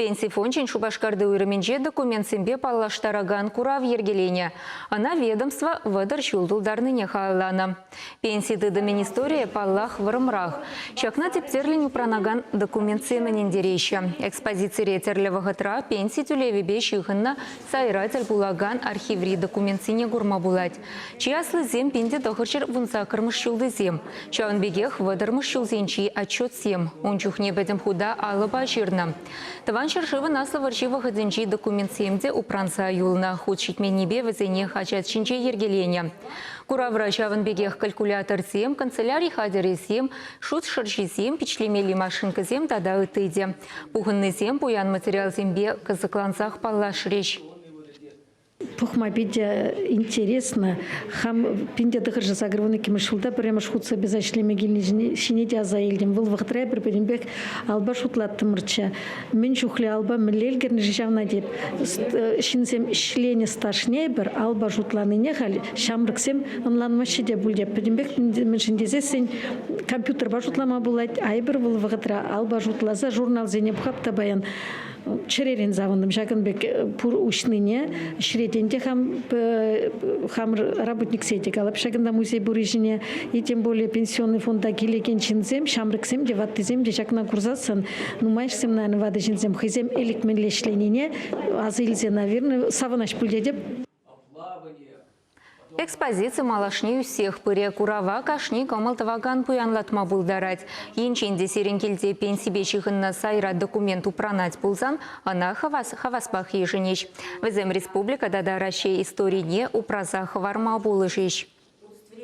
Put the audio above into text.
Пенси фончӗн Шупашкарти уйрӑмӗнче документсемпе паллаштаракан курав йӗркеленӗ. Ӑна ведомство 30 ҫул тултарнине халалланӑ. Пенси тытӑмӗн историйӗ, паллах, вӑрӑмрах. Ҫакна типтерлӗн упранакан документсем ӗнентереҫҫӗ. Экспозицире тӗрлӗ вӑхӑтра пенси тӳлевӗпе ҫыхӑннӑ сайра тӗл пулакан архиври документсене курма пулать. Чи аслисем 1918-мӗш ҫултисем. Ҫавӑн пекех 30-мӗш ҫулсенчи отчетсем. Ун чухне пӗтӗм хута алӑпа ҫырнӑ. Тӑван ҫӗршывӑн Аслӑ вӑрҫи вӑхӑтӗнчи документсем те упранса юлнӑ. Хут ҫитменнипе вӗсене хаҫат ҫинче йӗркеленӗ. Куравра ҫавӑн пекех калькуляторсем, канцеляри хатӗрӗсем, шут шӑрҫисем, пичлемелли машинкӑсем тата ытти те. Пухӑннисем пуян материалсемпе кӑсӑклансах паллашрӗҫ. Пӑхма питӗ интересно. Хам 1982 ҫулта пӗрремӗш хут собеса ӗҫлеме килни ҫине те аса илтӗм. Вӑл вӑхӑтра эпир пӗтӗмпех алпа шутлаттӑмӑрччӗ. Мӗн чухлӗ алпа мӗнле ӗлкӗрнӗ-ши ҫавна теп. Ҫынсем ӗҫленӗ стажне эпир алпа шутланине халь ҫамрӑксем ӑнланмаҫҫӗ те пуль теп. Пӗтӗмпех мӗншӗн тесессӗн компьютерпа шутлама пулать, а эпир вӑл вӑхӑтра алпа шутласа журналсене пӑхап та паян чӗререн савӑнтӑм ҫакӑн пек пур уҫнине. Ӗҫретен те хам хамӑр работниксене те калап ҫакӑнта музей пурри ҫине. И тем более пенсионный фонда килекен ҫынсем, ҫамрӑксем те, ваттисем те ҫакна курсассӑн нумайӑшсем, наверное, ватӑ ҫынсем хӑйсем ӗлӗк мӗнле ӗҫленине аса илсе, наверное, савӑнаҫ пуль тетӗп. Экспозици малашне ӳссех пырӗ. Курава кашни кӑмӑл тӑвакан пуянлатма пултарать. Енчен те сирӗн килте пенсипе ҫыхӑннӑ сайра документ упранать пулсан, ӑна хаваспах йышӑнӗҫ. Вӗсем республика тата Раҫҫей историне упраса хӑварма пулӑшӗҫ.